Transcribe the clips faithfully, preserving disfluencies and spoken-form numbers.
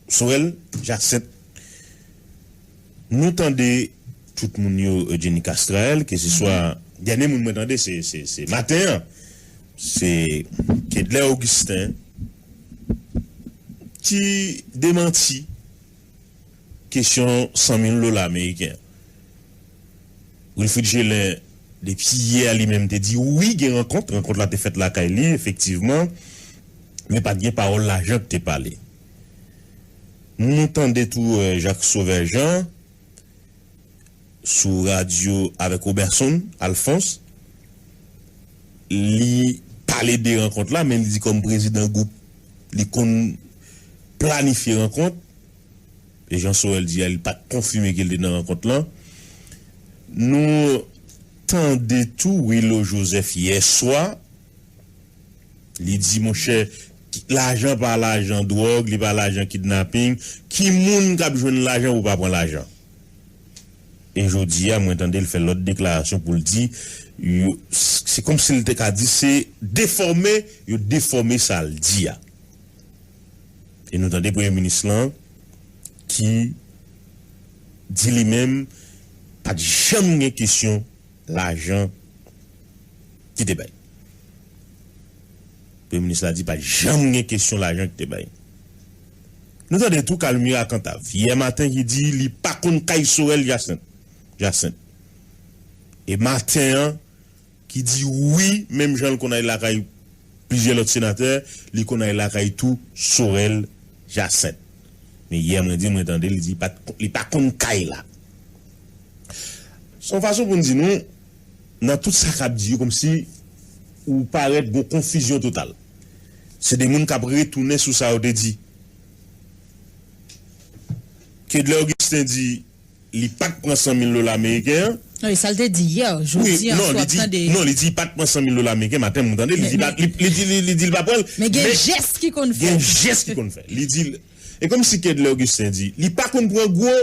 Sorel Jacinthe. Nou tande tout moun yo, Eugénie Castrael, ke se swa dènye moun mwen tande, se, se, se maten an, se Kedler Augustin ki demanti kesyon san mil dola ameriken. Wilfrid Gelin, depi yè, li menm te di wi, gen rankont, rankont la te fèt lakay li, efektivman, men pa t gen pawòl lajan ki te pale. Nou tande tou, eh, Jacques Sauveur Jean sou radyo avèk Roberson Alphonse, li pale de rankont la, men li di kòm prezidan gwoup, li konn planifye rankont. E jan Sorel di a, li pa t konfime ke l te nan rankont lan. Nou tande tou Willo Joseph yè swa, li di, monchè, ki- lajan pa lajan dwòg, li pa lajan kidnaping. Ki moun k ap jwenn lajan pou pa pran lajan? E jodi a, mwen tande l fè lòt deklarasyon pou l di, yo, se kòmsi l te ka di se defòme, yo defòme sa l di a. E nou tande premye minis lan ki di li menm pa t janm gen kesyon lajan ki te bay. Premye minis la di pa t janm gen kesyon lajan ki te bay. Nou tande tou Calmira Cantave yè maten ki di li pa konn kay Sorel Jacinthe. Jacinthe. E maten an, ki di wi, menm jan l konn al lakay plizyè lòt senatè, li konn al lakay tou Sorel Jacinthe. Men yè mwen di, mwen tande, li di li pa t- li pa konn kay la. Se yon fason pou n di nou, nan tout sa k ap di yo, kòmsi ou parèt gon konfizyon total. Se de moun k ap retounen sou sa yo te di. Kedler Augustin di, li pa t pran san mil dola ameriken an. Non, e sa l te di yè, wi, jodi an, non, fò li ap di, tande. Non, li di li pa t pran san mil dola ameriken, maten moun tande, li di li pa, li, li di, li, li di li pa pran l, men gen jès ki konn fè. Gen jès ki konn fè. Li di, e kòmsi Kedler Augustin di, li pa konn pran gwo,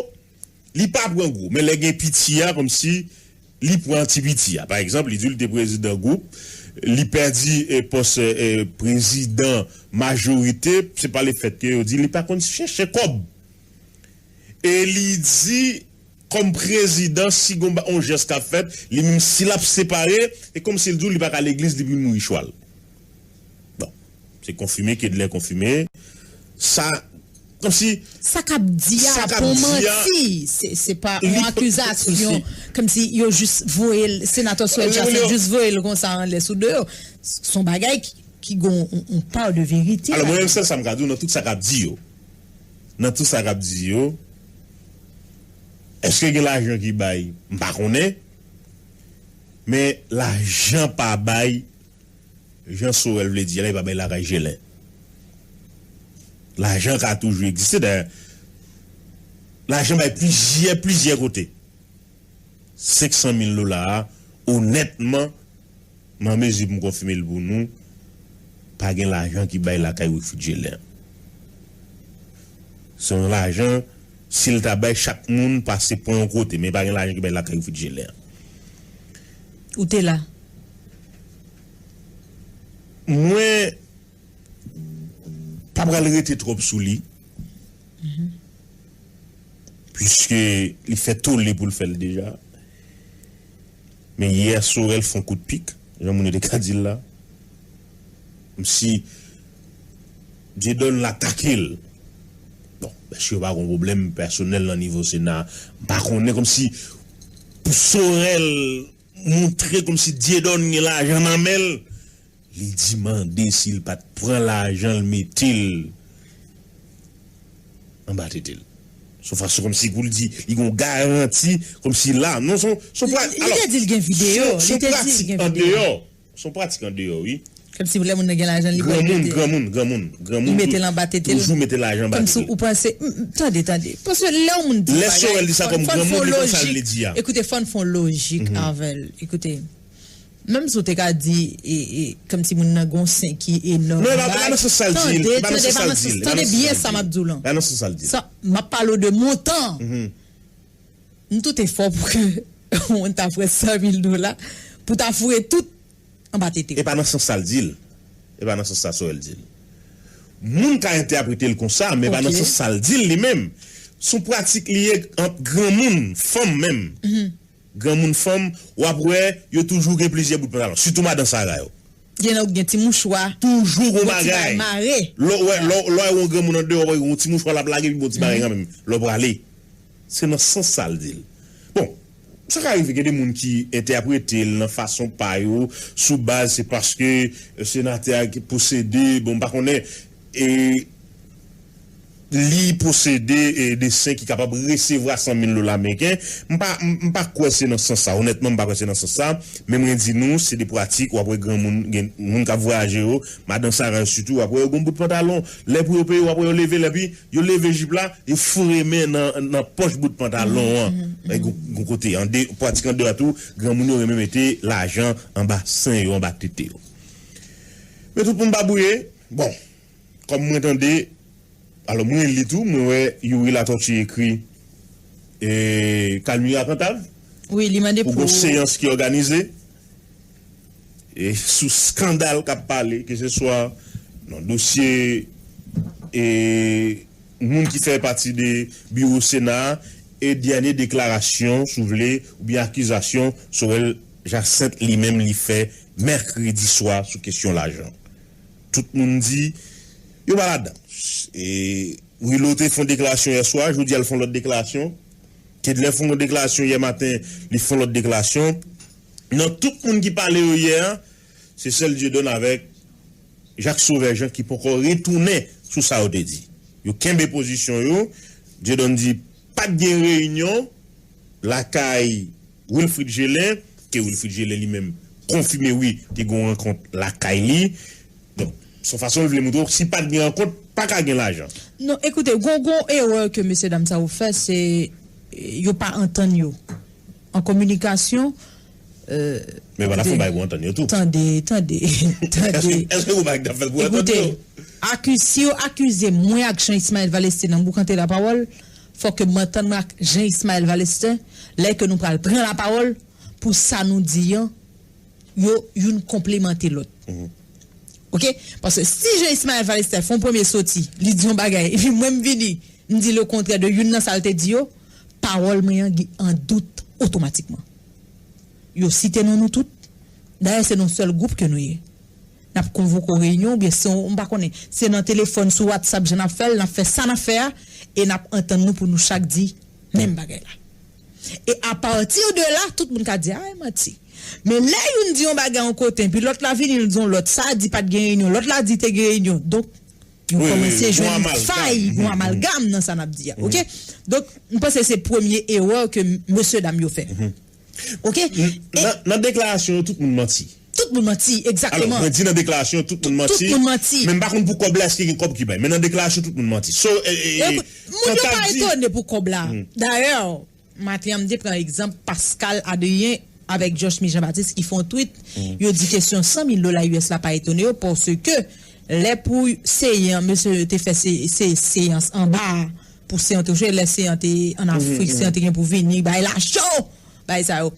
li pa pran gwo, men lè gen piti a, kòmsi li pran ti piti a. Pa egzanp, li di li te prezidan gwoup, li pèdi, eh, pòs, eh, prezidan majorite, se pa lefèt ke yo di li pa konn chèche kòb. E li di, kòm prezidan, si gon ba- on jès k ap fèt, li menm si l ap separe, e kòmsi l di w li pa ka legliz depi l mouri chwal. Bon, se konfime, Kedler konfime. Sa, kòmsi sa k ap di a, sa k ap pon di a, manti. Se, se pa yon akizasyon. Kòmsi yo jis voye l, senatè Sorel Jacinthe jis voye l konsa anlè sou do yo. Se yon bagay ki, ki gon on, on pa de verite. Alò, mwen menm, sèl sa m ka di w nan tout sa k ap di yo. Nan tout sa k ap di yo, èske gen lajan ki bay? M pa konnen. Men lajan pa bay, jan Sorel vle di a la, li pa bay lakay Gelin. Lajan ka toujou egziste. Dayè, lajan bay plizyè, plizyè kote. Senk san mil dola a, onètman, m an mezi pou m konfime l pou nou, pa gen lajan ki bay lakay Wilfrid Gelin. Se yon lajan, si l ta bay chak moun pase pran yon kote, men pa gen lajan ki bay lakay Wilfrid Gelin. Ou te la? Mwen pa pral rete twòp sou li. Piske li fè tole pou l fè l deja. Men yè Sorel fè yon kout pik, jan moun yo te ka di l la. Kòmsi Dieudonne l atake l. Bon, èske yo pa gen yon pwoblèm pèsonèl nan nivo Sena? M pa konnen, kòmsi pou Sorel montre kòmsi Dieudonne gen lajan nan men l, li di mande si l pa t pran lajan l mete l anba tete l. Se yon fason kòmsi pou l di li gen yon garanti, kòmsi la, non, se yon, se yon pra- li, li alò, te di l gen videyo, se yon, se yon li te di l pratik gen videyo. Andeyò. Se yon pratik andeyò, wi. Kòmsi lè moun nan gen lajan, li pral granmoun, mete granmoun, granmoun, granmoun li mete l anba tete l. Toujou mete lajan anba tete l. Kòmsi ou panse, m, m, tande, tande. Paske lè yon moun di yon bagay, Sorel di sa kòm granmoun, li konn sa l vle di a. Ekoute, fò n fè yon lojik avè l. Ekoute, menm si w te ka di, e, e, kòmsi moun nan gon sen ki enòm, non, e pa, e pa nan sans sa l di l, e pa nan sans sa l di l, tande byen sa m ap di w lan. E pa nan sans sa l di l. Sa, m ap pale w de montan. M tout efò pou ke yon moun ta foure san mil dola, pou ta foure tout anba tete w. E pa nan sans sa l di l. E pa nan sans sa Sorel di l. Moun ka entèprete l konsa, men pa nan sans sa l di l li menm. Se yon pratik li ye ant granmoun, fanm menm. Granmoun fanm, w ap wè, yo toujou gen plizyè bout pantalon. Sitou madan Sara yo. Gen nan gen ti mouchwa. Toujou gon bagay. Lè w wè, lè w wè yon granmoun andeyò, w ap wè yon ti mouchwa l ap lage, epi bon ti bagay kanmenm. Lè w prale. Se nan sans sa l di l. Bon, sa ka rive gen de moun ki entèprete l nan fason pa yo, sou baz se paske, eh, senatè a ki posede, bon, m pa konnen, e li posede, eh, de sen ki kapab resevwa san mil dola ameriken. M pa, m, m pa kwè se nan sans sa. Onètman, m pa kwè se nan sans sa. Men mwen di nou, se de pratik, w ap wè granmoun, gen moun k ap vwayaje yo, madan Sara yo sitou, w ap wè yo gon bout pantalon. Lè pou yo peye, w ap wè yo leve l, epi yo leve jip la, yo foure men nan, nan pòch bout pantalon an. Gon, gon kote, an de, pratik andeyò a tou, granmoun yo renmen mete lajan anba sen yo, anba tete yo. Men tout moun pa bouye. Bon, kòm mwen tande, alò mwen li tou, mwen wè Youri Latortue ekri, e, Kalmira Cantave. Wi, li mande pou pou gon seyans ki òganize, e, sou skandal k ap pale, ke se swa nan dosye, e, moun ki fè pati de biwo Sena a, e dènye deklarasyon, si w vle, oubyen akizasyon Sorel Jacinthe li menm li fè mèkredi swa sou kesyon lajan. Tout moun di, yo pa ladan. E Willow te fè yon deklarasyon yè swa, jodi a l fè yon lòt deklarasyon. Kedlè fè yon deklarasyon yè maten, li fè yon lòt deklarasyon. Nan tout moun ki pale yo yè a, se sèl Dieudonne avèk Jacques Sauveur Jean ki poko retounen sou sa yo te di. Yo kenbe pozisyon yo. Dieudonne di pa t gen reyinyon lakay Wilfrid Gelin, ke Wilfrid Gelin li menm konfime wi, te gen yon rankont lakay li. Donk, se yon fason l vle montre w, si pa t gen rankont, pa ka gen lajan. Non, ekoute, gon, gon erè ke mesye dam sa yo fè, se, eh, yo pa antann yo. An kominikasyon, eh, men pa ta fon bay pou antann yo tou. Tande, tande, tande. Èske, èske ou pa ta fè l pou antann yo? Ekoute, aki-, si yo akize mwen ak Jean Ismaël Valestin nan boukante lapawòl, fò ke m antann mwen ak Jean Ismaël Valestin, lè ke nou pral pran lapawòl pou sa nou di an, yo youn konplemante lòt. Oke? Paske si Jean Ismaël Valestin fè yon premye soti, li di yon bagay, epi mwen m vini, m di lekontrè de youn nan sa l te di yo, pawòl mwen an gen an dout otomatikman. Yo site non nou tout. Dayè, se nan sèl gwoup ke nou ye. N ap konvoke w reyinyon, oubyen se yon, m pa konnen, se nan telefòn, sou WhatsApp, jan n ap fè l, n ap fè sa n ap fè a, e n ap antann nou pou nou chak di menm bagay la. E apati de la, tout moun ka di, "A, e manti." Men lè youn di yon bagay yon kote, epi lòt la vini, l di yon lòt, sa a di pa t gen reyinyon, lòt la di te gen reyinyon. Donk, nou kòmanse jwenn fay, yon amalgam nan sa n ap di a. Oke? Donk, m panse se premye erè ke mesye dam yo fè. Oke? Nan, nan deklarasyon yo, tout moun manti. Tout moun manti, egzakteman. Alò, mwen di nan deklarasyon, tout moun manti. Tout moun manti. Men m pa konn pou kòb la, èske gen kòb ki bay. Men nan deklarasyon, tout moun manti. So, e, e, e, moun yo pa etone pou kòb la. Dayè, maten an, m te pran egzanp Pascal Adrien avèk Jochmy Jean Baptiste ki fè yon tweet. Yo di kesyon san mil dola U S la pa etone yo, paske lè pou Seyan, mesye yo te fè se, se, seyans anba a, pou Seyan te jwe, lè Seyan te ann Afrik, Seyan te gen pou vini, bay lacho, bay sa yo.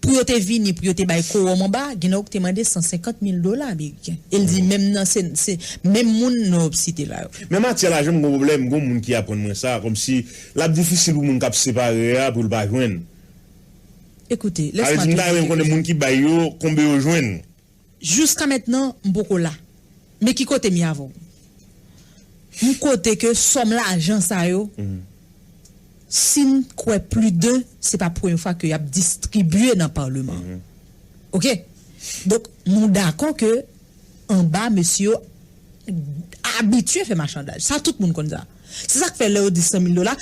Pou yo te vini, pou yo te bay kowòm anba, gen nan yo ki te mande san senkant mil dola ameriken. E l di menm nan, se, se menm moun nou ap site la yo. Men matyè lajan, m gon pwoblèm, gon moun ki aprann mwen sa, kòmsi l ap difisil pou moun k ap separe a pou l pa jwenn. Ekoute, lèse m ta renmen konnen moun ki bay yo, konbe yo jwenn. Jiska mentnan, m poko la. Men ki kote m ye avè w? M kote ke sòm lajan sa yo, si n kwè pli de, se pa premye fwa ke y ap distribye nan Palman. Oke? Donk, nou dakò ke anba mesye yo abitye fè machandaj. Sa tout moun konn sa. Se sa k fè lè yo di san mil dola,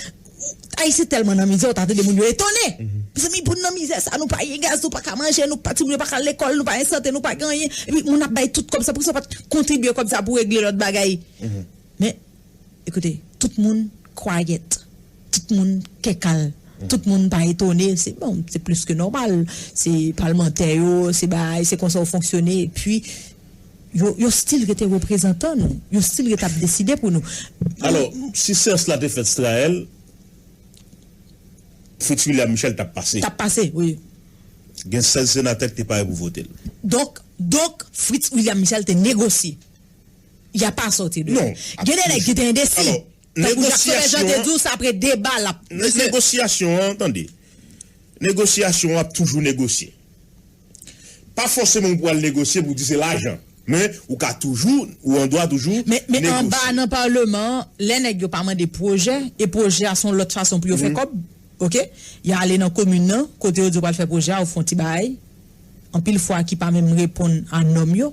Ayisyen tèlman nan mizè, ou ta tande moun yo etone. Mezanmi, pou n nan mizè sa, nou pa gen gaz, nou pa ka manje, nou pa, timoun yo pa ka lekòl, nou pa gen sante, nou pa gen anyen. Epi moun ap bay tout kòb sa, poukisa w pa t kontribye kòb sa pou regle lòt bagay? Men, ekoute, tout moun kwayèt. Tout moun kè kal. Tout moun pa etone. Se bon, se plis ke nòmal. Se palmantè yo, se bagay, se konsa yo fonksyone. Epi, yo, yo still rete reprezantan nou. Yo still rete ap deside pou nou. Alò, si seyans la te fèt Strael, Fritz William Michel t ap pase. T ap pase, wi. Gen sèz senatè ki te pare pou vote l. Donk, donk, Fritz William Michel te negosye. Y a pas sorti de là. Non. Gen de nèg ki te endesi. Tankou Jacques Soleil Jean te di w, se apre deba l ap. Negosyasyon an, tande. Negosyasyon an ap toujou negosye. Pa fòseman ou pral negosye pou di se lajan. Men ou ka toujou, ou an dwa toujou negosye. Men anba nan palman an, lè nèg yo pa mande pwojè, e pwojè a se yon lòt fason pou yo fè kòb, oke? Y a ale nan komin nan, kote yo di yo pral fè pwojè a, yo fè yon ti bagay, anpil fwa ki pa menm reponn a nòm yo,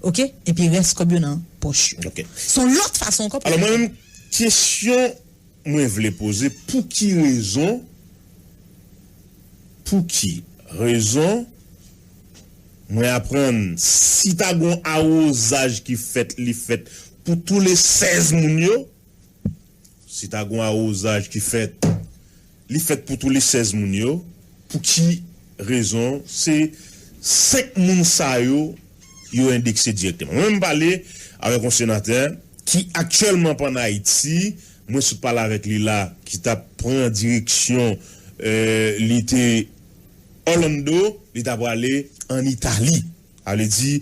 oke? Epi rès kòb yo nan pòch yo. Se yon lòt fason ankò pou yo fè kòb. Alò mwen menm, kesyon mwen vle poze, pou ki rezon, pou ki rezon mwen aprann si ta gon awozaj ki fèt, li fèt pou tou le sèz moun yo, si ta gon awozaj ki fèt, li fèt pou tou le sèz moun yo, pou ki rezon se senk moun sa yo yo endekse dirèkteman. Mwen menm pale avèk yon senatè ki aktyèlman pa ann Ayiti, mwen sot pale avèk li la, ki t ap pran direksyon, li te Orlando, li ta prale ann Itali. Sa vle di,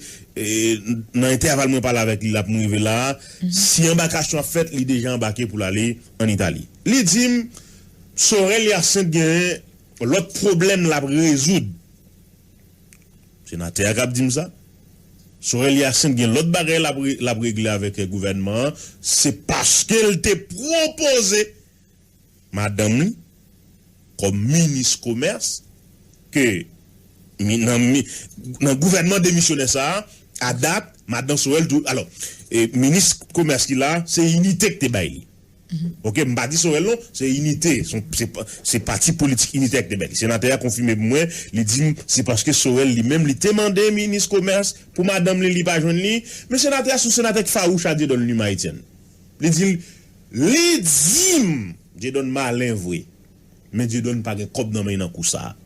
nan entèval mwen pale avèk li la pou m rive la a, si anbakasyon ap fèt, li deja anbake pou l ale ann Itali. Li di m, Sorel Hyacinthe genyen lòt pwoblèm l ap rezoud. Senatè a k ap di m sa. Sorel Hyacinthe gen lòt bagay l ap re- l ap regle avèk gouvènman an. Se paske l te pwopoze madanm li kòm minis komès ke nan nan gouvènman demisyonè sa a, a dat, madanm Sorel tou, alò, minis komès ki la, se Inite ki te bay li. Oke, m pa di Sorel non, se Inite, se pati politik Inite ki te bay li. Senatè a konfime pou mwen, li di m se paske Sorel li menm li te mande minis komès pou madanm li, li pa jwenn li. Men senatè a se yon senatè ki fawouch a Dieudonne Lima Etienne. Li di l, li di m Dieudonne malen vre. Men Dieudonne pa gen kòb nan men l nan kou sa a.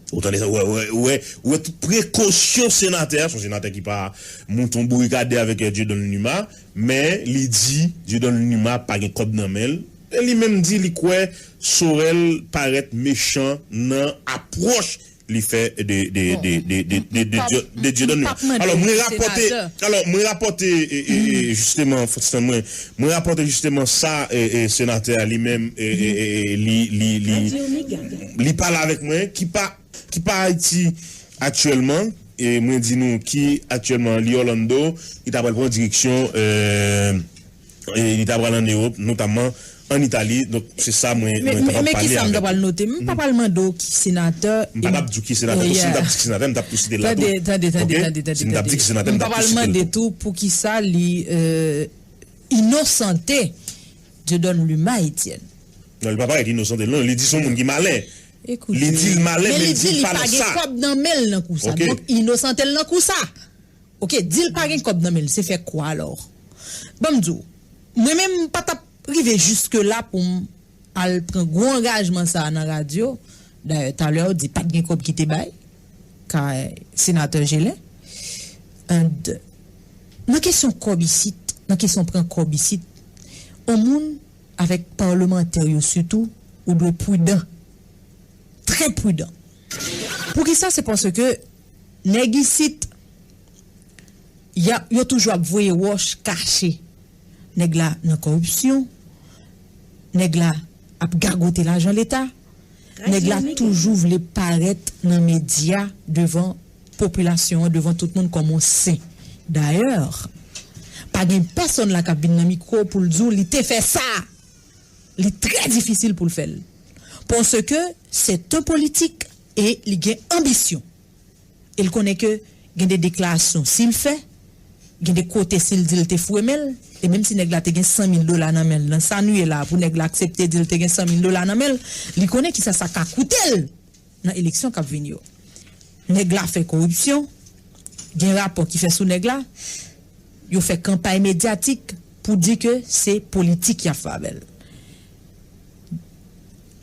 Ou tande sa, ou wè, ou wè, ou wè, ou wè tout prekosyon senatè a, se yon senatè ki pa mouton bourikade avèk Dieudonne Lima, men li di Dieudonne Lima pa gen kòb nan men l. E li menm di li kwè Sorel parèt mechan nan apwòch li fè de de de de de de de Dieudonne Lima. Alò mwen rapòte, alò mwen rapòte jisteman, fòk se mwen, mwen rapòte jisteman sa senatè a li menm li li li li pale avèk mwen, ki pa ki pa Ayiti aktyèlman, e mwen di nou ki aktyèlman li Orlando, li ta pral pran direksyon, e li ta pral ann Ewòp, notamman ann Itali. Donk se sa mwen mwen ta pral pale avèk ou. Men ki sa m ta pral note? M pa pral mande w ki senatè. M pa t ap di w ki senatè, paske si m t ap di ki senatè, m t ap tou site l la tou. Tande, tande, tande, tande, tande. Si m t ap di ki senatè, m t ap tou site l la tou. M pa pral mande tou poukisa li inosante Dieudonne Lima Etienne. Non, li pa parèt inosante non, li di se yon moun ki malen. Li di l malen, men li di l pa nan sa. Li pa gen kòb nan men l nan kou sa. Donk inosante l nan kou sa. Oke, di l pa gen kòb nan men l, se fè kwa alò? Ban m di w, mwen menm m pa t ap rive jiske la pou m al pran gwo angajman sa a nan radyo. Dayè talè ou di pa t gen kòb ki te bay kay senatè Gelin. And nan kesyon kòb isit, nan kesyon pran kòb isit, yon moun avèk palmantè yo sitou, ou dwe pridan. Trè pridan. Poukisa? Se paske nèg isit, y ap, yo toujou ap voye wòch kache. Nèg la nan kòripsyon, nèg la ap gagote lajan leta, nèg la toujou vle parèt nan medya devan popilasyon an, devan tout moun kòm yon sen. Dayè, pa gen pèsonn la k ap vin nan mikwo pou l di w li te fè sa. Li trè difisil pou l fè l. Paske se yon politik e li gen anbisyon. E l konnen ke gen de deklarasyon si l fè, gen de kote si l di l te foure men l, e menm si nèg la te gen san mil dola nan men l, nan sa nou ye la a, pou nèg la aksepte di l te gen san mil dola nan men l, li konnen kisa sa ka koute l nan eleksyon k ap vini yo. Nèg la fè koripsyon, gen rapò ki fè sou nèg la, yo fè kanpay medyatik pou di ke se politik y ap fè avè l.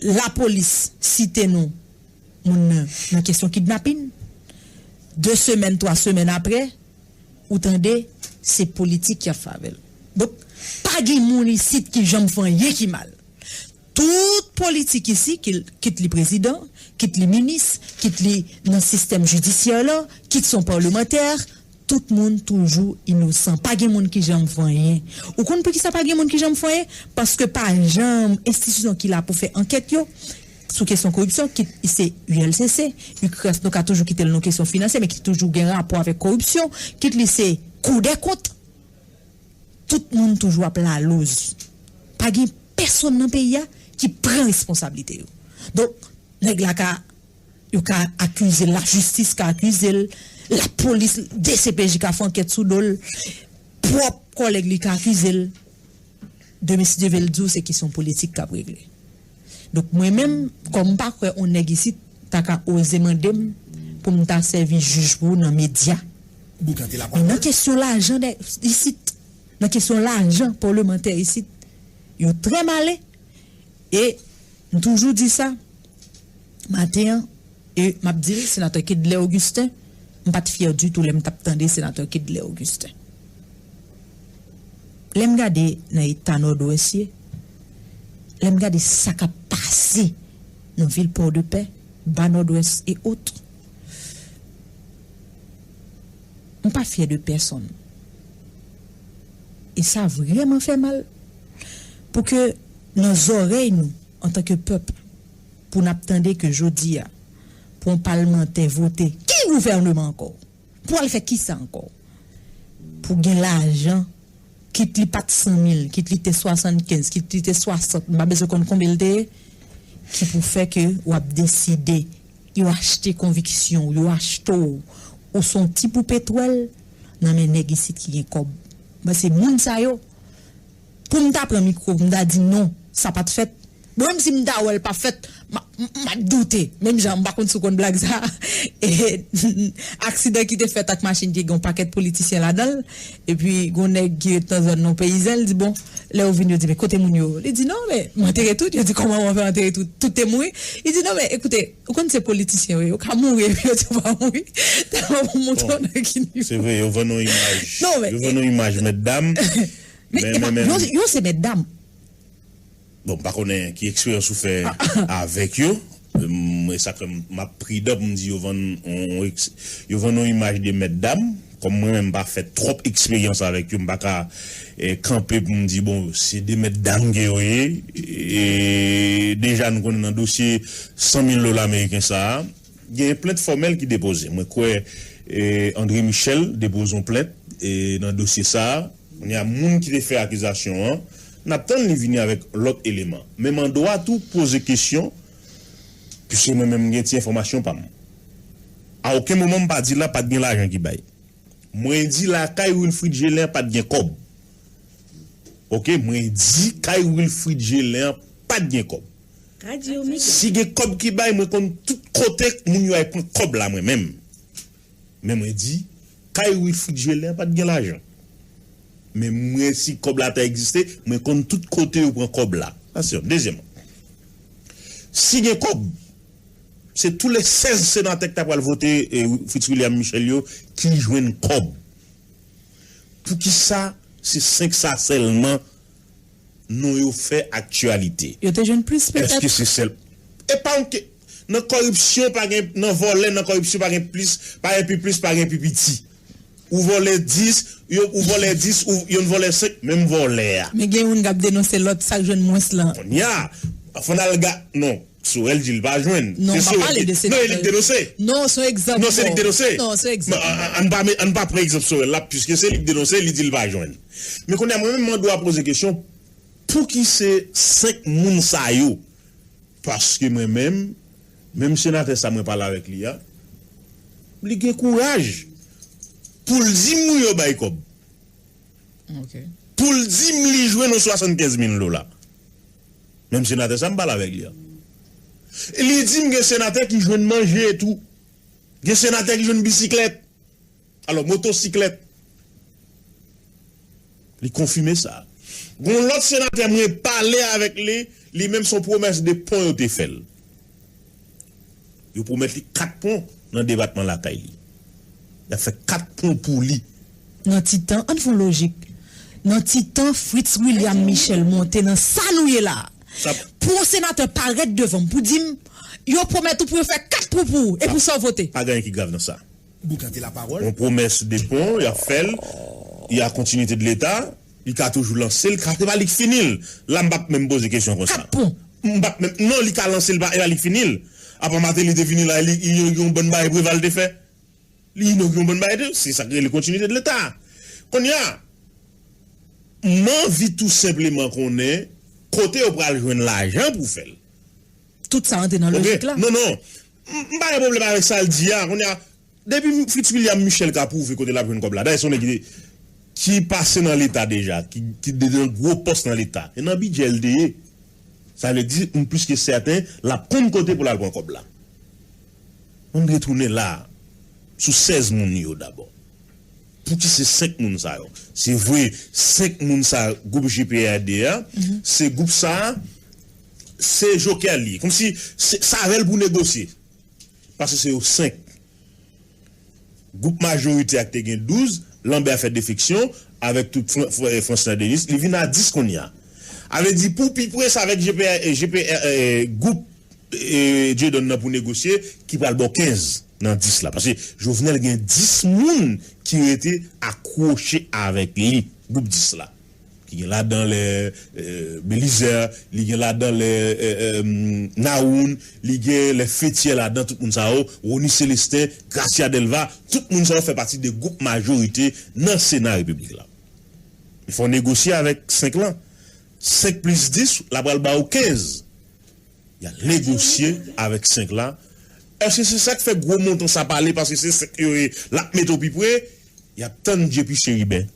Lapolis site non moun nan nan kesyon kidnapin. De semèn, twa semèn apre, ou tande se politik y ap fè avè l. Donk, pa gen moun isit ki janm fè anyen ki mal. Tout politik isi, kit li prezidan, kit li minis, kit li nan sistèm jidisyè la, kit se yon palmantè, Tout moun toujou inosan. Pa gen moun ki janm fè anyen. Ou konn poukisa pa gen moun ki janm fè anyen? Paske pa janm enstitisyon ki la pou fè ankèt yo sou kesyon koripsyon, kit li se U L C C, U C R A S, nou ka toujou kite l nan kesyon finansyè, men ki toujou gen rapò avèk koripsyon, kit li se Kou dè kont, tout moun toujou ap lalouz. Pa gen pèsonn nan peyi a ki pran responsablite yo. Donk, nèg la ka, yo ka akize l, lajistis ka akize l, lapolis, D C P J ka fè ankèt sou do l, pwòp kòlèg li ka akize l. Demen, si Dye vle, l di w se kesyon politik k ap regle. Donk, mwen menm, kòm m pa kwè yon nèg isit ta ka oze mande m pou m ta sèvi jij pou ou nan medya. Men nan kesyon lajan dè, isit, nan kesyon lajan palmantè isit, yo trè male. E m toujou di sa maten an, e m ap di l, senatè Kedlè Augustin, m pa t fyè ditou lè m t ap tande senatè Kedlè Augustin. Lè m gade nan eta Nòdwès ye, lè m gade sa k ap pase nan vil Pòdepè, Ba Nòdwès e ot, m pa fyè de pèsonn. E sa vrèman fè mal pou ke nan zòrèy nou, antanke pèp, pou n ap tande ke jodi a, pou yon palmantè vote, ki gouvèneman ankò? Pou al fè kisa ankò? Pou gen lajan, kit li pa t san mil, kit li te swasannkenz, kit li te swasant, m pa bezwen konn konbyen l te ye, ki pou fè ke w ap deside, yo achte konviksyon w, yo achte w, ou se yon ti poupe twèl nan men nèg isit ki gen kòb. Mwen se moun sa yo, pou m ta pran mikwo, pou m ta di non, sa pa t fèt. Bon, menm si m ta wè l pa fèt, m a, m, m ap doute. Menm jan, m pa konn si w konn blag sa. E, aksidan ki te fèt ak machin ki gen yon pakèt politisyen ladan l. Epi, gen yon nèg ki ret nan zòn nan peyizan, li di, bon, lè yo vin, yo di, men kote moun yo? Li di, non, men, m antere tout. Yo di, kòman w fè antere tout? Tout te mouri. Li di, non, men, ekoute, ou konn se politisyen yo ye, yo ka mouri, epi yo tou pa mouri. Tèlman pou montre w nan ki nivo. Se vre, yo vann yon imaj. Non, men, yo vann yon imaj, mèt dam. Men, men, epa, men, yo, yo se mèt dam. Bon, m pa konnen ki eksperyans ou fè avèk yo. M, e sa k fè m, m ap pridan pou m di yo vann on, on eks-, yo vann yon imaj de mèt dam. Kòm mwen menm, m pa fè twòp eksperyans avèk yo, m pa ka, eh, kanpe pou m di, bon, se de mèt dam ke yo ye. E deja, nou konnen nan dosye san mil dola ameriken sa a, gen plent fòmèl ki depoze. Mwen kwè, eh, André Michel depoze yon plent, eh, nan dosye sa a. Kounye a, moun ki te fè akizasyon an, n ap tann li vini avèk lòt eleman. Men m an dwa tou poze kesyon, piske mwen menm m gen ti enfòmasyon pa m. A okenn moman m pa di la pa t gen lajan ki bay. Mwen di la kay Wilfrid Gelin an pa t gen kòb. Oke, mwen di kay Wilfrid Gelin an pa t gen kòb. Si gen kòb ki bay, mwen konn tout kote moun yo al pran kòb la mwen menm. Men mwen di, kay Wilfrid Gelin an pa t gen lajan. Men mwen, si kòb la ta egziste, mwen konn tout kote yo pran kòb la. Sa se yon. Dezyèmman, si gen kòb, se tou le sèz senatè ki ta pral vote, eh, Fritz William Michel yo ki jwenn kòb. Poukisa se senk sa sèlman non yo fè aktyalite? Yo te jwenn plis, petèt. Èske se sèl? E pa yon ke-, nan kòripsyon, pa gen, nan vòlè, nan kòripsyon, pa gen plis, pa gen pi plis, pa gen pi piti. Ou vòlè dis, yo, ou vòlè dis, ou, youn vòlè senk, menm vòlè a. Men gen youn k ap denonse lòt, sa k jwenn mwens lan. Kounye a, fò n al ga-, non. Sorel di l pa jwenn. Non, se m pa Sorel pale ki, de non, e li k senatè. Denonse. Non, se yon egzanp. Non, se li k denonse. Non, se yon egzanp. Non, an, an, ann pa, ann pa pran egzanp Sorel la, piske se li k denonse, li di l pa jwenn. Men kounye a, mwen menm, mwen dwa poze kesyon, pouki se senk moun sa yo? Paske mwen menm, menm senatè sa mwen pale avèk li a, li gen kouraj pou l di m wi yo bay kòb. Pou l di m li jwenn yon swasannkenz mil dola. Menm senatè sa m pale avèk li a. Li di m gen senatè ki jwenn manje tou. Gen senatè ki jwenn bisiklèt. Alò, motosiklèt. Li konfime sa. Gon lòt senatè mwen pale avèk li, li menm se yon pwomès de pon yo te fè l. Yo pwomèt li kat pon nan depatman lakay li. Y ap fè kat pon pou li. Nan ti tan, ann fè yon lojik. Nan ti tan Fritz William Michel monte nan sa nou ye la. Pou yon senatè parèt devan m pou di m, yo pwomèt ou pou yo fè kat pon pou ou, epi sa w vote. Pa gen anyen ki grav nan sa. Yon pwomès de pon, y ap fè l, y a kontinite de Leta, li ka toujou lanse l, ka se pa li k fini l. La, m p ap menm poze kesyon konsa. Kat pon. M p ap menm, non, li ka lanse l, pa, e pa li k fini l. Apa Martelly te vini la, li, li, yon bann bagay Preval te fè. Li inogire yon bann bagay tou, se sa k rele kontinite de Leta. Kounye a, m anvi tou senpleman konnen kote yo pral jwenn lajan pou fè l. Tout sa rantre nan lojik la. Non, non. M, m pa gen pwoblèm avèk sa l di a. Kounye a, depi Fritz William Michel ka pwouve kote l ap jwenn kòb la. Dayè, se yon nèg ki, ki pase nan Leta deja, ki, ki de nan gwo pòs nan Leta. E nan bidjè l te ye. Sa vle di, m plis ke sèten, l ap konn kote pou l al pran kòb la. Ann retounen la, sou sèz moun yo dabò. Pouki se senk moun sa yo? Se vre, senk moun sa, gwoup G P R D a, se gwoup sa, se jokè li. Kòmsi, se, sa avè l pou negosye. Paske se yo senk. Gwoup majorite a ki te gen douz, Lambert fè defeksyon avèk tout Fran- Fran- Francilien Denis, li vin a dis kounye a. A vle di pou pi pre, se avèk G P R, G P R, gwoup Dieudonne nan pou negosye, ki pral ba w kenz nan dis la. Paske Jovenel gen dis moun ki rete akwoche avèk li, gwoup dis la. Ki gen ladan lè Belizaire, li gen ladan lè Nawoun, li gen lè Fethière ladan, tout moun sa yo, Rony Célestin, Gracia Delva, tout moun sa yo fè pati de gwoup majorite nan Sena Repiblik la. Fò w negosye avèk senk lan. Senk plis dis, l ap pral ba w kenz. Y a negosye avèk senk la. Èske se sa k fè gwo montan sa pale, paske se senk yo ye, l ap mete w pi pre? Y ap tann J P Chérubin,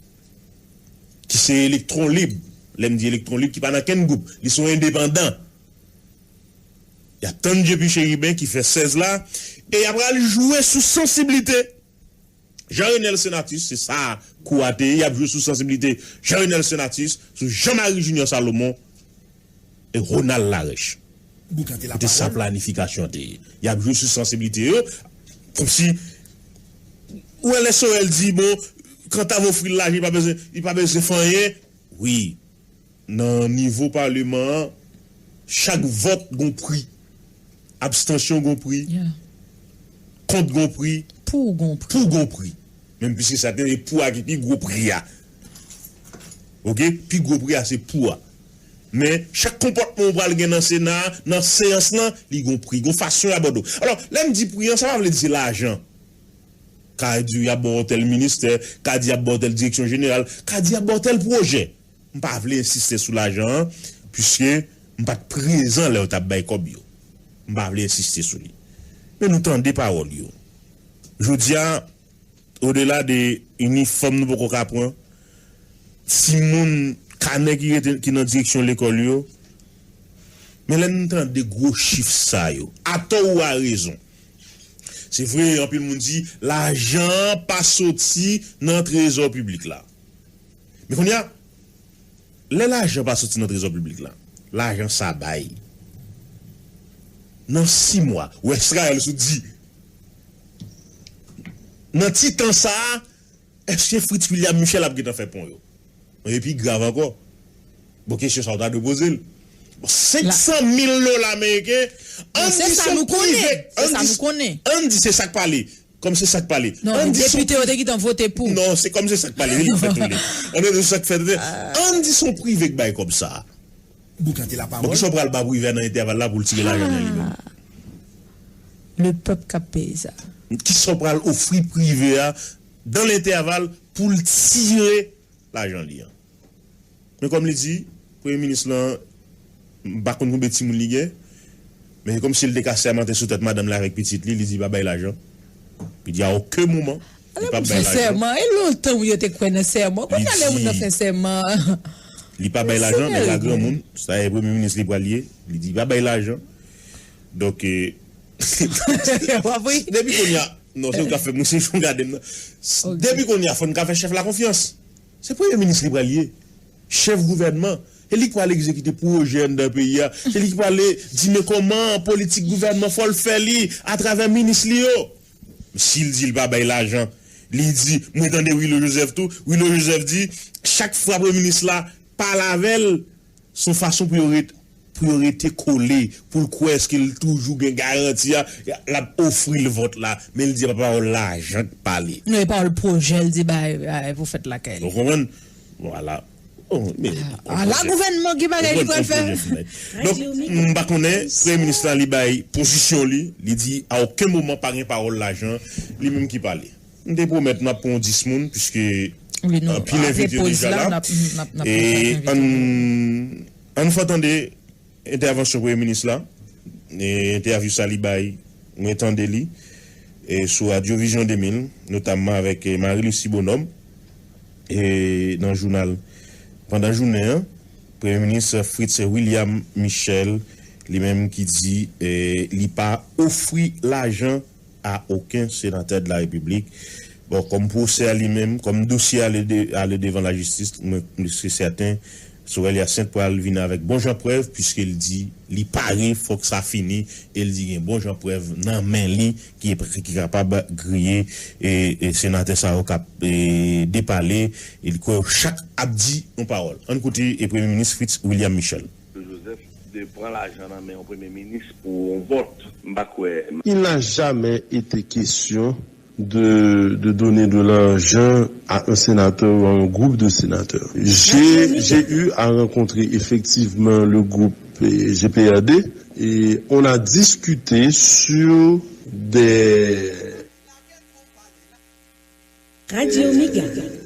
ki se elektwon lib. Lè m di elektwon lib, ki pa nan kenn gwoup, li se yon endepandan. Y ap tann J P Chérubin ki fè sèz la, e y ap pral jwe sou sansiblite Jean Renel Senatus, se sa kou a te ye, y ap jwe sou sansiblite Jean Renel Senatus, sou Jean Marie Junior Salomon e Ronald Larèche. Kote sa planifikasyon te ye? Y ap jwe sou sansiblite yo, kòmsi, ou wè lè Sorel di, bon, kanta w ofri l lajan, li pa bezwen, li pa bezwen fè anyen. Wi, nan nivo paleman an, chak vòt gon pri. Abstansyon gon pri. Kont gon pri. Pou gon pri. Pou gon pri. Menm plis ke sa, se pou a ki pi gwo pri a. Oke? Pi gwo pri a, se pou a. Men, chak konpòtman ou pral gen nan Sena, nan seyans lan, li gon pri, gon fason y abòde w. Alò, lè m di pri an, sa pa vle di se lajan. Ka di y ap ba w tèl ministè, ka di y ap ba w tèl direksyon jeneral, ka di y ap ba w tèl pwojè. M pa vle ensiste sou lajan an, piske m pa t prezan lè yo t ap bay kòb yo. M pa vle ensiste sou li. Men nou tande pawòl yo. Jodi a, odela de inifòm nou poko ka pran, timoun, kanè ki rete, ki nan direksyon lekòl yo, men lè n tande gwo chif sa yo, atò ou arezon, se vre, anpil moun di, lajan an pa soti nan trezò piblik la. Men kounye a, lè lajan pa soti nan trezò piblik la, lajan sa bay nan sis mwa, ou wè Israël sou di, nan ti tan sa a, èske Fritz William Michel ap gentan fè pon yo? Epi grav ankò. Bon, kesyon sa ou ta dwe poze l. Bon, senk san mil dola ameriken, ann di se yon prive, ann di, ann di se sa k pale. Kòm se sa k pale. Non, men depite yo te gentan vote pou. Non, se kòm se sa k pale, wi, li fè toule. Ann di se sa k fè toule. Ann di se yon prive k bay kòb sa. Bon, kisa w pral ba prive a nan entèval la pou l tire lajan nan li menm? Le pèp k ap peye sa. Kisa w pral ofri prive a dan lentèval pou l tire lajan li an? Men kòm li di, premye minis lan, m pa konn konbyen timoun li gen, men se kòmsi l te ka sèmanten sou tèt madanm li avèk pitit li, li di li p ap bay lajan. Li di a okenn moman, li p ap bay lajan. Sèman, e lontan wi yo te kwè nan sèman. Kounye a lè moun nan fè sèman. Li pa bay lajan, nèg la granmoun, sa e premye minis li pral ye, li di li pa bay lajan. Donk, depi kounye a, non, se ou k ap fè m ri, se ou gade m nan. Depi kounye a, fò n ka fè chèf la konfyans. Se premye minis li pral ye. Chèf gouvènman. Se li k pral egzekite pwojè anndan peyi a. Se li ki pral di men kòman politik gouvènman fò l fè li atravè minis li yo. Si l di l pa bay lajan, li di, mwen tande Willo Joseph tou, Willo Joseph di, chak fwa premye minis la pale avè l, se yon fason pou yo ret, pou yo rete kole, pou l kwè èske l toujou gen garanti a, l ap ofri l vòt la, men l di a pa pawòl lajan k pale. Non, e pawòl pwojè l di bay, bay pou fèt lakay li. Ou konprann? Vwala. Oh, men, ah, la gouvènman ki bagay li pral fè. Donk, m pa konnen, premye minis la, li bay pozisyon li, li di a okenn moman pa gen pawòl lajan, li menm ki pale. M te pwomèt n ap pran yon dis moun, piske anpil envite yo deja la. E ann, ann fè tande entèvansyon premye minis la, e entèvyou sa li bay, mwen tande li, e sou Radyo Vizyon de mil, notamman avèk, e, Marie Lucie Bonhomme, e nan jounal. Pandan jounen an, premye minis Fritz William Michel, li menm ki di, e, li pa ofri lajan a okenn senatè de la Repiblik. Bon, kòm pwosè a li menm, kòm dosye a ale de, ale devan lajistis, mwen, mwen se sèten, Sorel Hyacinthe pral vin avèk bon jan prèv, piske l di li pare, fòk sa fini, e l di gen bon jan prèv nan men li ki, ki kapab griye, e, e senatè sa yo k ap, e, depale, e l kwè yo chak ap di yon pawòl. Ann koute, e, Premye Minis Fritz William Michel. Joseph de pran lajan nan men yon premye minis pou yon vòt. M pa kwè. Il n'a jamais été question de, de donner de l'argent à un sénateur ou à un groupe de sénateurs. J'ai, j'ai eu à rencontrer effectivement le groupe, eh, G P R D et on a discuté sur des, Radio Méga.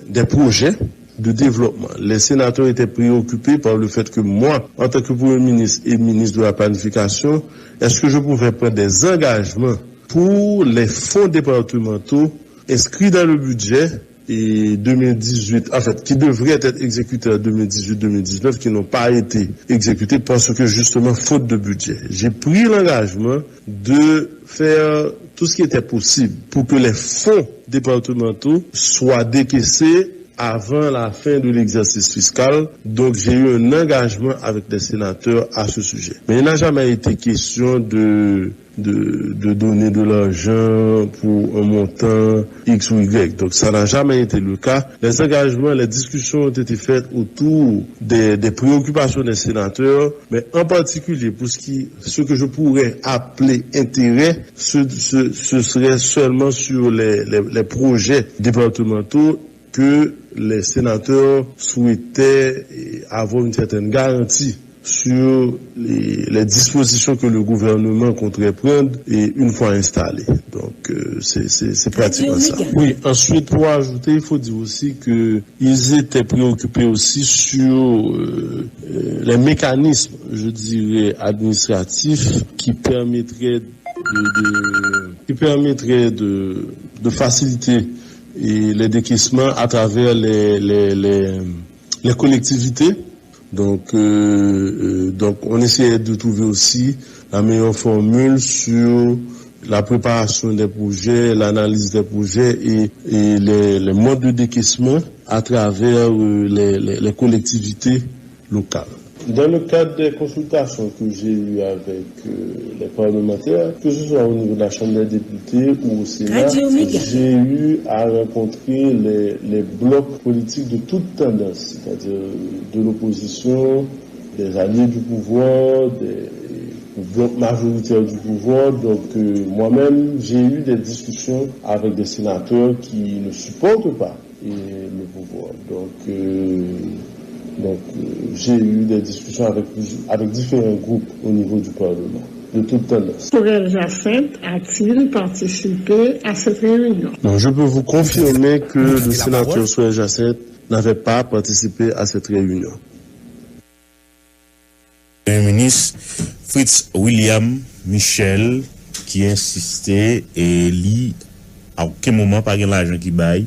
Des projets de développement. Les sénateurs étaient préoccupés par le fait que moi, en tant que Premier ministre et ministre de la Planification, est-ce que je pouvais prendre des engagements pour les fonds départementaux inscrits dans le budget et deux mille dix-huit, en fait, qui devraient être exécutés en deux mille dix-huit deux mille dix-neuf, qui n'ont pas été exécutés parce que justement, faute de budget. J'ai pris l'engagement de faire tout ce qui était possible pour que les fonds départementaux soient décaissés avant la fin de l'exercice fiscal. Donc, j'ai eu un engagement avec les sénateurs à ce sujet. Mais il n'a jamais été question de, de, de donner de l'argent pour un montant X ou Y. Donc, ça n'a jamais été le cas. Les engagements, les discussions ont été faites autour des, des préoccupations des sénateurs, mais en particulier pour ce qui, ce que je pourrais appeler intérêt, ce, ce, ce serait seulement sur les, les, les projets départementaux que les sénateurs souhaitaient, eh, avoir une certaine garantie sur les, les dispositions que le gouvernement compterait prendre et une fois installé. Donc, euh, c'est, c'est, c'est pratiquement ça. Oui, ensuite, pour ajouter, il faut dire aussi que ils étaient préoccupés aussi sur, euh, euh, les mécanismes, je dirais, administratifs qui permettraient de, de, qui permettraient de, de faciliter et les décaissements à travers les, les, les, les collectivités. Donc, euh, euh, donc, on essayait de trouver aussi la meilleure formule sur la préparation des projets, l'analyse des projets et, et les, les modes de décaissement à travers, euh, les, les, les collectivités locales. Dans le cadre des consultations que j'ai eues avec, euh, les parlementaires, que ce soit au niveau de la Chambre des députés ou au Sénat, j'ai eu à rencontrer les, les blocs politiques de toute tendance, c'est-à-dire de l'opposition, des alliés du pouvoir, des, au bloc majoritaire du pouvoir. Donc, euh, moi-même, j'ai eu des discussions avec des sénateurs qui ne supportent pas et le pouvoir. Donc, euh, donc euh, j'ai eu des discussions avec, avec différents groupes au niveau du Parlement, de toute tendance. Sorel Jacinthe a-t-il participé à cette réunion? Non, je peux vous confirmer que le sénateur Sorel Jacinthe n'avait pas participé à cette réunion. Premye minis Fritz William Michel ki ensiste e li a okenn moman pa gen lajan ki bay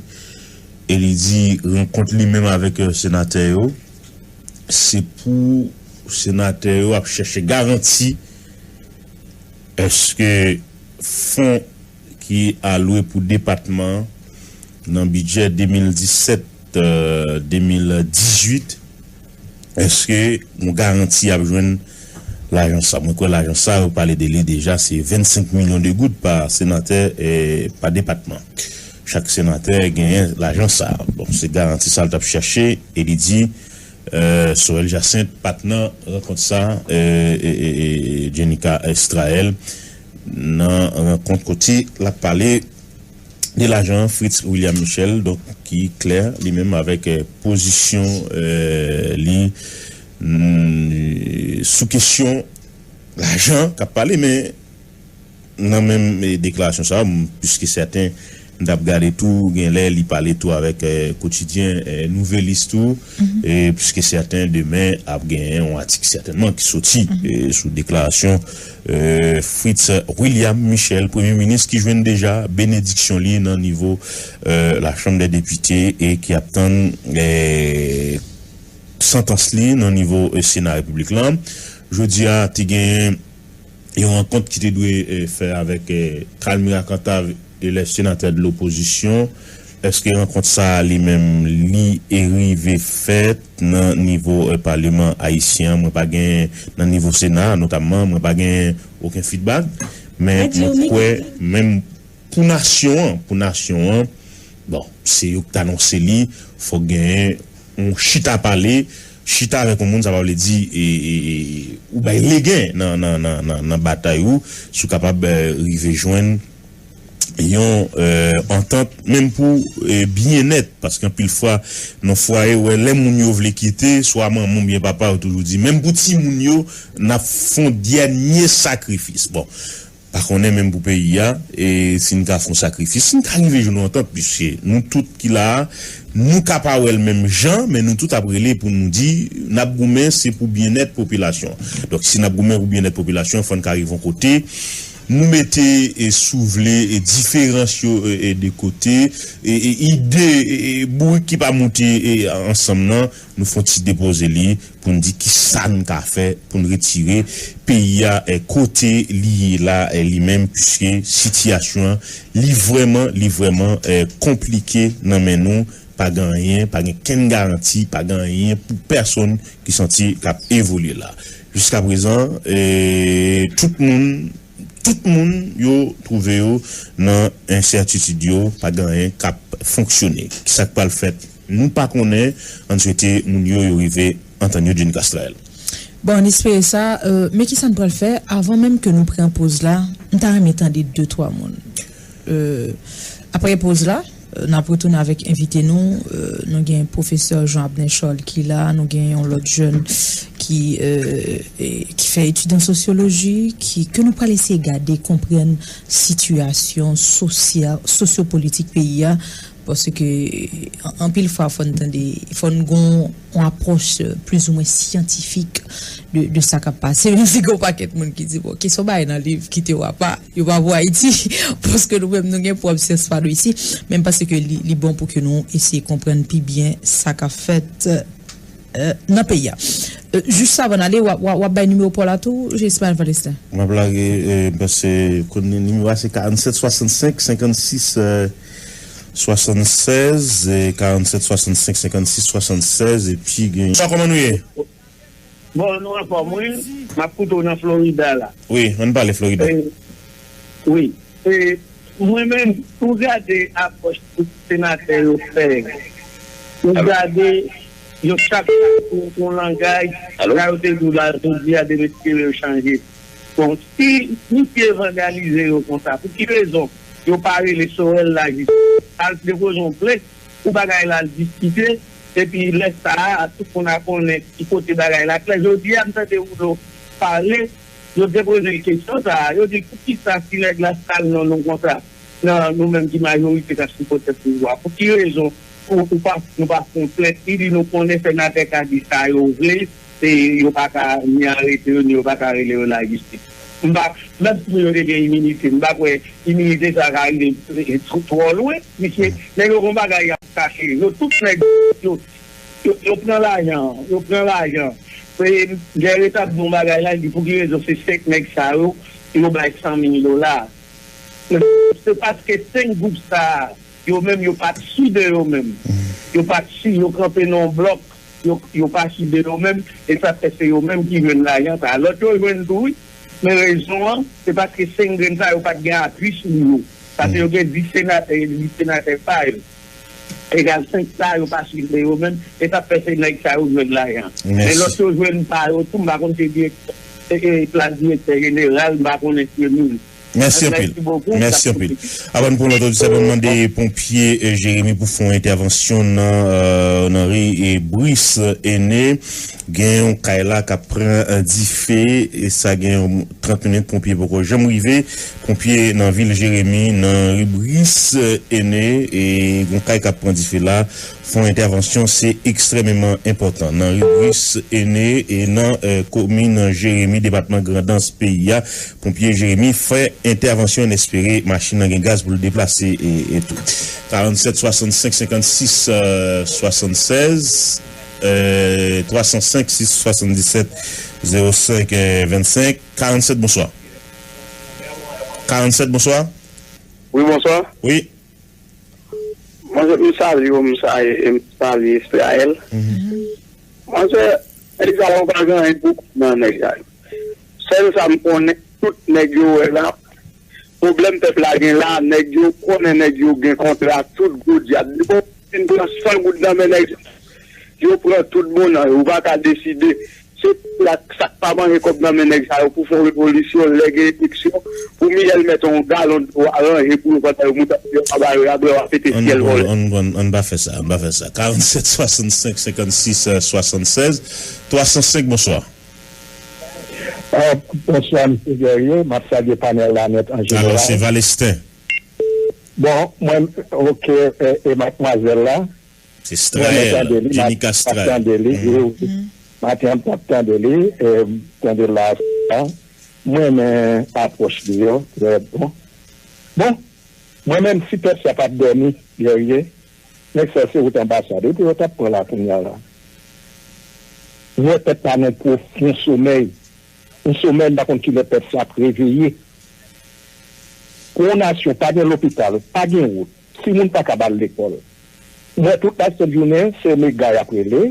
e li di rankont li menm avèk, euh, senatè yo se pou senatè yo ap chèche garanti èske fon ki alwe pou depatman an nan bidjè de mil disèt, euh, de mil dizuit, èske yon garanti y ap jwenn lajan sa? Mwen kwè lajan sa, yo pale de li deja, se vennsenk milyon de goud pa senatè, eh, pa depatman. Chak senatè genyen lajan sa. Bon, se garanti sa l t ap chèche, e li di, Sorel Jacinthe pa t nan rankont sa, Jenica Strael nan rankont kote l ap pale de lajan Fritz William Michel, donk ki klè li menm avèk pozisyon li sou kesyon lajan k ap pale, men nan menm deklarasyon sa, piske sèten m t ap gade tou, gen lè li pale tou avèk kotidyen Nouvelis tou, piske sèten demen ap genyen yon atik sètènman ki soti sou deklarasyon Fritz William Michel, premye minis ki jwenn deja benediksyon li nan nivo Lachanm dè Depite e ki ap tann santans li nan nivo Sena Repiblik lan. Jodi a, te genyen yon rankont ki te dwe fè avèk Calmira Cantave, elèv senatè de lopozisyon. Èske rankont sa a li menm li e rive fèt nan nivo paleman ayisyen an? Mwen pa gen, nan nivo Sena notamman, mwen pa gen okenn feedback, men mwen kwè menm pou nasyon an, pou nasyon an, bon, se yo ki t anonse li, fòk genyen yon chita pale, chita avèk yon moun, sa pa vle di ou bay legen nan batay ou, si w kapab rive jwenn yon antant, menm pou byennèt, paske anpil fwa nan fwaye, ou wè, lè moun yo vle kite, swa manman oubyen papa, yo toujou di, menm pou timoun yo, n ap fè yon dènye sakrifis. Bon, pa konnen menm pou peyi a, e si n ka fè yon sakrifis, si n ka rive jwenn yon antant, piske nou tout ki la a, nou ka pa wè l menm jan, men nou tout ap rele pou nou di, n ap goumen, se pou byennèt popilasyon. Donk, si n ap goumen pou byennèt popilasyon, fò n ka rive yon kote, nou mete, si w vle, diferans yo de kote, ide, bourik ki pa moute ansanm nan, nou fè yon ti depoze li, pou n di kisa n ka fè pou n retire peyi a kote li ye la li menm, piske sitiyasyon an, li vrèman, li vrèman konplike nan men nou. Pa gen anyen, pa gen kenn garanti, pa gen anyen pou pèsonn ki santi k ap evolye la. Jiskaprezan, tout moun, tout moun yo twouve yo nan ensètitid yo, pa gen anyen k ap fonksyone. Kisa k pral fèt? Nou pa konnen, ann swete moun yo, yo rive antann yo, Jenica Strael. Bon, ann espere sa, men kisa n pral fè avan menm ke nou pran poz la, m ta renmen tande de twa moun. Apre poz la, n ap retounen avèk envite nou. Nou gen pwofesè Jean Abner Charles ki la, nou gen yon lòt jèn ki ki fè etid an sosyoloji, ki, ke nou pral eseye gade, konprann sitiyasyon sosyal, sosyopolitik peyi a, paske anpil fwa fò n tande, fò n gon yon apwòch plizoumwen syantifik de, de sa k ap pase. Menm si gen yon pakèt moun ki di, bon, kesyon bay nan liv, kite w apa, yo pa pou Ayiti, paske nou menm nou gen pwòp syans pa nou isi, men m panse ke li, li bon pou ke nou eseye konprann pi byen sa k ap fèt nan peyi a. Jis avan n ale, w ap bay nimewo pa w la tou, Ismaël Valestin? M ap lage, m panse, nimewo a se karannsèt swasannsenk senkannsis swasannsèz, karannsèt swasannsenk senkannsis swasannsèz, epi gen. Sa, kòman nou ye? Bon, nou anfòm, wi. M ap koute w nan Florida la. Wi, ann pale Florida. Wi. Mwen menm, pou gade apwòch tout senatè yo fè, ou gade yo chak, chak yon langaj, sa yo te di w la, jodi a, demen espere yo chanje. Bon, si misye vandalize yo konsa, pou ki rezon yo pa rele Sorel la jis al depoze yon plent pou bagay la al diskite, epi lè sa a, tout moun a konnen ki kote bagay la klè. Jodi a, m tande Roulo pale, yo te poze l kesyon sa a, yo di, poukisa si nèg la sal non nou konsa, nan nou menm ki majorite k ap sipòte pouvwa, pou ki rezon ou, ou pa, nou pa fè yon plent? Li di nou konnen senatè ka di sa yo vle, e yo pa ka ni arete yo, ni yo pa ka rele yo lajistis. M pa, menm si yo te gen iminite, m pa kwè iminite sa ka rive twò lwen, misye, nèg yo gon bagay y ap kache. Yo tout nèg yo, yo, yo pran lajan, yo pran lajan. E Guerre t ap di yon bagay la, li di pou ki rezon se senk nèg sa yo, yo bay san mil dola. Se paske senk gwoup sa a, yo menm, yo pa t si de yo menm. Yo pa t si, yo kanpe nan yon blòk, yo, yo pa si de yo menm, e sa fè se yo menm ki jwenn lajan sa a. Lòt yo jwenn tou, wi. Men rezon an, se paske senk grenn sa yo pa t gen apui sou yo. Paske yo gen dis senatè, dis senatè pa yo. Egal senk sa yo pa swiv yo menm, e sa fè se nèg sa yo jwenn lajan. Men lòt yo jwenn pa yo tou, m pa konn se direktè, e, e, plas direktè jeneral, m pa konnen si se minis. Mèsi anpil. Mèsi anpil. Avan n pran lòt oditè, ban m mande ponpye, eh, Jeremi pou fè yon entèvansyon nan, eh, nan ri, eh, Brice Aîné. Gen yon kay la k ap pran, eh, dife, e sa gen yon trant minit, ponpye poko janm rive. Ponpye nan vil Jeremi, nan ri Brice, eh, Aîné, e yon kay k ap pran dife la. Fè yon entèvansyon, se ekstrèmeman enpòtan. Nan ri Brice Aîné e nan, eh, komin Jeremi, depatman Grandans, peyi a, ponpye Jeremi fè entèvansyon, n espere machin nan gen gaz pou l deplase e, e tou. Karannset swasann senk senkannsis, eh, swasannsèz, eh, twa san senk sis swasanndisèt zewo senk, eh, vennsenk. Karannset, bonswa. Karannset, bonswa. Wi, bonswa. Wi. Mwen, m salye w, m salye, m salye Israël. Mwen, se, nèg sa yo pa gen anyen pou kont nan nèg sa yo. Sèl sa m konnen, tout nèg yo wè la, pwoblèm pèp la gen la, nèg yo konnen nèg yo gen kontra, tout gwo dyab. Depi w fin pran san goud nan men nèg, yo pran tout bon nan yo. Ou pa ka deside. Se la, sa k pa manje kòb nan men nèg sa yo pou fè yon revolisyon, lè gen eleksyon, pou Miyèl mèt yon galon dlo a ranje pou yo pandan yo moute yo pa ba yo, apre yo ap pete syèl vòlè. Ann, ann, ann pa fè sa, ann pa fè sa. Karannset swasann senk senkannsis swasannsèz, twa san senk, bonswa. Ah, bonswa, misye Guerrier. M ap salye panèl la nèt an jeneral. Alò, se Valesten. Bon, mwen, oke, e, e madmwazèl la, se Strael, Jenica Strael. Mwen tande li, wi, wi. Maten an, m t ap tande li, e, m tande l la, a. Mwen renmen apwòch li yo, trè bon. Bon, mwen menm, si pèp sa pa t dòmi, Guerrier, nèg sa se wout anbasad, wi, pou yo t ap pran la kounye a la. M wè pèp la nan pwofon somèy. Yon somèy, m pa konn kilè pèp sa ap reveye. Pou yon nasyon, pa gen lopital, pa gen wout, timoun pa kab al lekòl. M wè tout la sent jounen, se Mega y ap rele,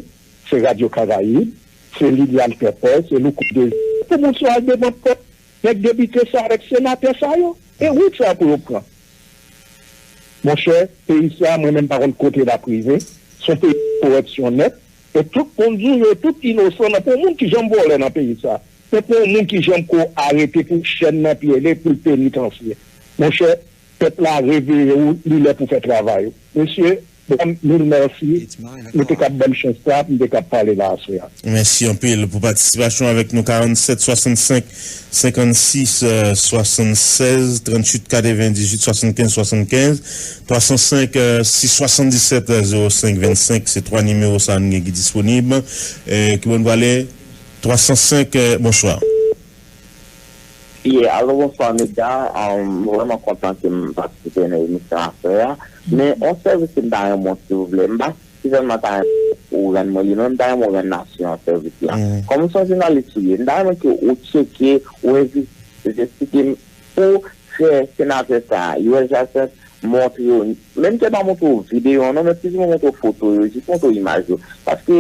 se Radyo Karayib, se Liliane Pèpè, se Louko Dezi. Pou moun sa al devan pèp, nèg depite sa avèk senatè sa yo, e wout sa pou yo pran. Monchè, peyi sa, mwen menm pa konn kote l ap rive. Se yon peyi korèpsyon nèt. E tout moun di w yo tout inosan, nan pa yon moun ki janm vòlè nan peyi sa. Men pa yon moun ki janm ko arete pou chèn nan pye li, pou l penitansye. Monchè, pèp la, reveye w, li lè pou fè travay ou. Mesye, dam, mil mèsi. Nou te kab ban m chans sa, m te kab pale la aswè a. Mèsi anpil pou patisipasyon avèk nou. Karannset swasann senk senkannsis swasannsèz, tranntuit katrevendizuit swasannkenz swasannkenz, twa san senk sis swasanndisèt zewo senk vennsenk, se twa nimewo sa a nou gen ki disponib. Eh, ki bò n prale? Twa san senk, eh, bonswa. Alo, bonswa, Mega. Ah, m vrèman kontan ke m patisipe nan emisyon aswè a. Men, yon sèvis ke m ta renmen w, silvouplè. M pa si sèlman ta renmen ou rann mwen li, men m ta renmen ou rann nasyon an sèvis la. Kòm se yon jounalis ou ye, m ta renmen ke ou tcheke, ou envestige pou fè senatè sa a, Yoel Jacinthe, montre w, menm ke l pa montre w videyo an non, men plizimen montre w foto yo, jis montre w imaj yo. Paske,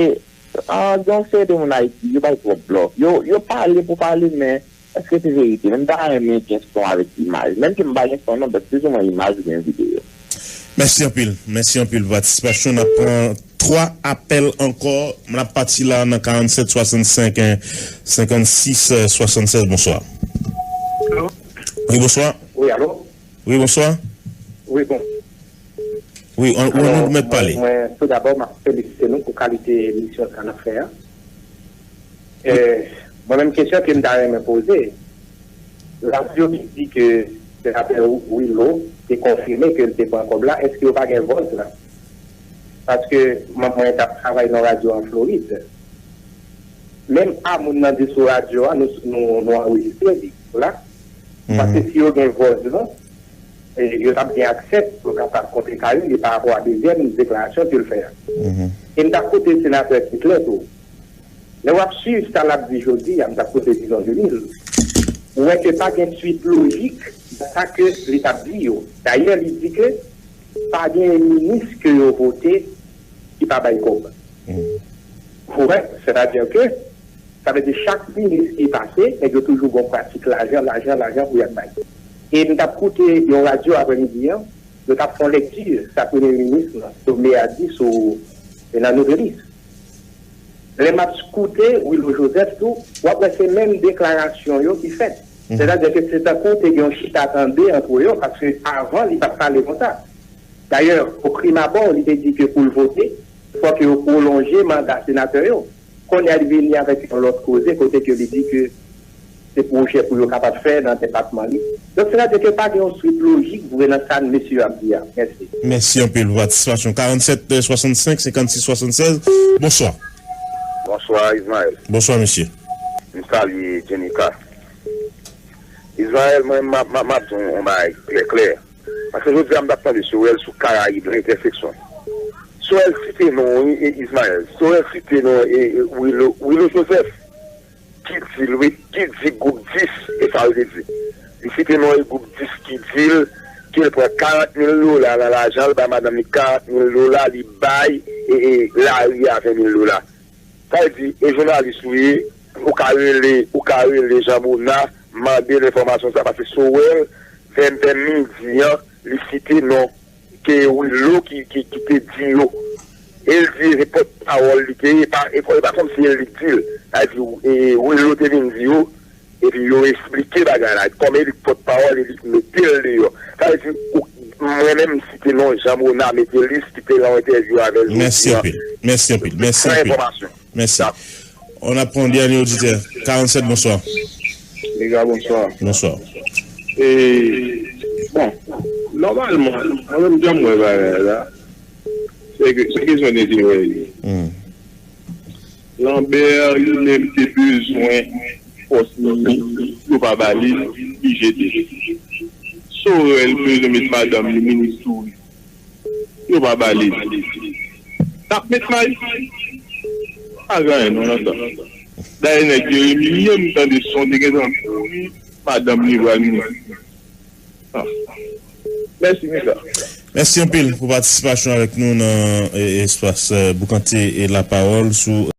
ah, gen yon seri de moun Ayiti, yo bay twòp blòf. Yo, yo pale pou pale, men èske se verite? Men m ta renmen gen son avèk imaj. Menm ke m pa gen son non, men plizimen imaj oubyen videyo. Mèsi anpil. Mèsi anpil pou patisipasyon. N ap pran twa apèl ankò. N ap pati la nan karannset swasann senk, eh, senkannsis, eh, swasannsèz. Bonswa. Alo? Wi, bonswa. Wi, alo? Wi, bonswa. Wi, bon. Wi, an, ou an nou mèt pale. Mwen, mwen, tou dabò, m ap felisite nou pou kalite emisyon sa n ap fè a. Eh, mwen menm, kesyon ke m ta renmen poze, radyo ki di ke senatè Willo te konfime ke l te pran kòb la, èske yo pa gen vòz la? Paske manman mwen t ap travay nan radyo an Florid. Menm a moun nan di sou radyo a, nou, nou, nou anrejistre li, la. Paske si yo gen vòz lan, e, yo t ap gen aksè pou yo kapab kontrekaye li pa rapò a dezyèm deklarasyon ke l fè a. E m t ap koute senatè Kitler tou. Lè w ap swiv sa l ap di jodi a, m t ap koute Dizon Jimil, ou wè ke pa gen swit lojik nan sa ke li t ap di yo. Dayè, li di ke pa gen minis ke yo vote ki pa bay kòb. Ou wè, sètadi ke sa vle di chak minis ki pase, nèg yo toujou gon pratik lajan, lajan, lajan pou y ap bay. E m t ap koute yon radyo aprèmidi an, Yo t ap fè yon lekti sa premye minis Jomain a di sou Renan Nouvrelis. Lè m ap koute Willo Joseph tou, w ap wè se menm deklarasyon yo ki fèt. Sètadi ke se tankou te gen yon chita tande ant yo, paske avan li pa t pale konsa. Dayè, o prim abò, li te di ke pou l vote, fòk yo pwolonje manda senatè yo. Kounye a, li vini avèk yon lòt koze kote ke li di ke se pwojè pou yo kapab fè nan depatman li. Donk, sètadi ke pa gen yon swit lojik vre nan sa mesye yo ap di a. Mèsi. Mèsi anpil pou patisipasyon. Karannset swasannsenk, senkannsis swasannsenz. Bonswa. Bonswa, Ismaël. Bonswa, mesye. M salye Jenica. Ismaël, mwen, m ap, m ap, m ap di w yon bagay klè, klè. Paske jodi a, m t ap tande Sorel sou Karayib nan entèseksyon. Sorel site non, e, e, Ismaël. Sorel site non, e, e, Willo, Willo Joseph. Ki di l, wi, ki di gwoup dis, e sa l te di. Li site non e gwoup dis ki di l ke l pran karant mil dola nan lajan l, bay madanm li karant mil dola, li bay e, e, lari a ven mil dola. Sa vle di, e jounalis ou ye, ou ka rele, ou ka rele Jean Mona, mande l enfòmasyon sa, paske Sorel, vè, vè midi an, li site non ke Willo ki, ki, ki te di yo. E l di se pòtpawòl li te ye, e pa, e pa, e pa kòmsi e l li di l. Sa vle di, e, Willo te vin di yo, epi yo esplike bagay la. Kòm e li k pòtpawòl, e li k mete l deyò. Sa vle di, ou, mwen menm, m site non Jean Mona Metelis, ki te nan entèvyou avè l jodi an. Mèsi anpil. Mèsi anpil. Mèsi anpil. Mèsi. On a pran dènye oditè. Karannset, bonswa. Lega, bonswa. Bonswa. E, bon, nòmalman, mwen menm jan m wè bagay la, se ke, se kesyon enterè li ye. Hmm. Lambert, li menm te bezwen fòs li, yo pa ba li, li jete. Sorel bezwen met madanm li minis touris. Yo pa ba li. N ap met may. Pa gen anyen non nan sa. Dayè nèg Jeremi, m tande son te gentan kouri, madanm li pral minis. Ah. Mèsi, Mika. Mèsi anpil pou patisipasyon avèk nou nan, e, espas, e, Boukante e Lapawòl sou